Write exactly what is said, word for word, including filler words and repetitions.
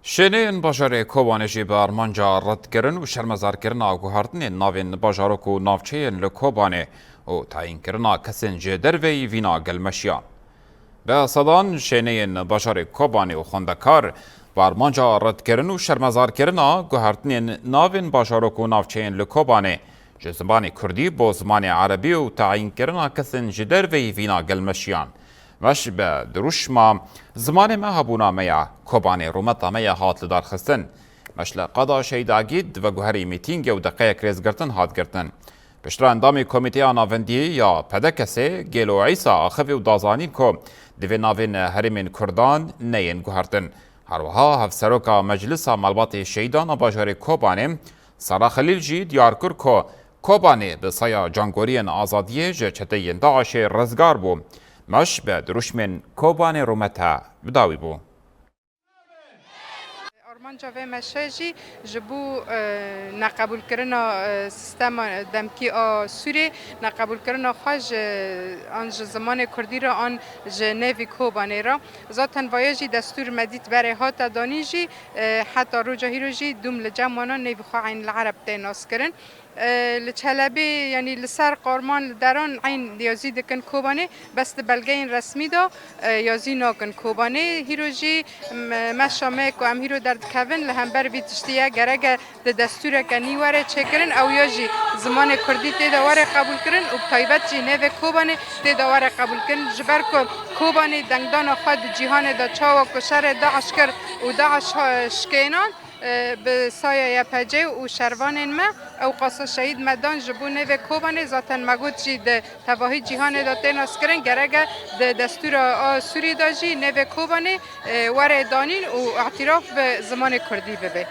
Şêneyên bajarê Kobanê jî bi armanca redkirin û şermezarkirina guhertinên navên bajarok û navçeyên li Kobanê û tayînkirina kesên ji derveyî vîna gelmeşiyan. Bi sedan şêneyên bajarê Kobanê û xwendekar bi armanca redkirin û şermezarkirina guhertinên navên bajarok û navçeyên li Kobanê ji zimanê kurdî bo zimanê erebî û tayînkirina kesên ji derveyî vîna gelmeşiyan. Meş bi dirûşma zimanê me hebûna me ya, Kobanê rûmeta me ya hat lidarxistin. Meş li qada Şehîd Agîd veguherî mîtîngê û deqeyek rêzgirtin hat girtin. Piştre endamê Komîteya Navendî ya P D K S'ê Gêlo Îsa axivî û da zanîn ku divê navên herêmên Kurdan neyên guhertin. Her wiha Hevseroka Meclisa Malbatê Şehîdan a bajarê Kobanê Sara Xelîl jî diyar kir ku Kobanê bi saya cangoriyên azadiyê ji çeteyên DAIŞ'ê rizgar bû. Meş bi dirûşmên Kobanê rûmeta bi dawî bû. Armanca vê meşe jî ji bo, e, neqebûlkirina, e, sîstema demkî a Sûrê, neqebûlkirina xwe ji, an ji zimanê kurdî re, an ji nêvî Kobanê re. Zaten vaya jî destûr me dît berê hate danîn jî, e, heta roja hîro jî dûm li cem wana nêvî xwe eyn li ereb tê naskirin. E, li Çelebê, yanî li ser qarman, li deran eyn yazî dikin Kobanê, bes di belgeyên resmî de, e, yazî nakin Kobanê. Hîro jî, m-, meşa me ku em hîro derdikevin, li hember vî tiştî ye, gerek e di destûreke nî were çêkirin, ew ya jî zimanê kurdî tê de were qebûlkirin û bi taybet jî nêvê Kobanê tê de were qebûlkirin. Ji ber ku Kobanê dengdana xwe di cîhanê de çawa ku şerê DAIŞ kir û DAIŞ, e, şikênan, e, bi saya Y P G û şervanên me, ew qasa şehîd me dan ji bo nêvê Kobanê, zaten me got jî di tevahî cîhanê de tê naskirin, gerek e di destûra a Sûrî de jî nêvê Kobanê, e, were danîn û îtîraf bi zimanê kurdî bibe.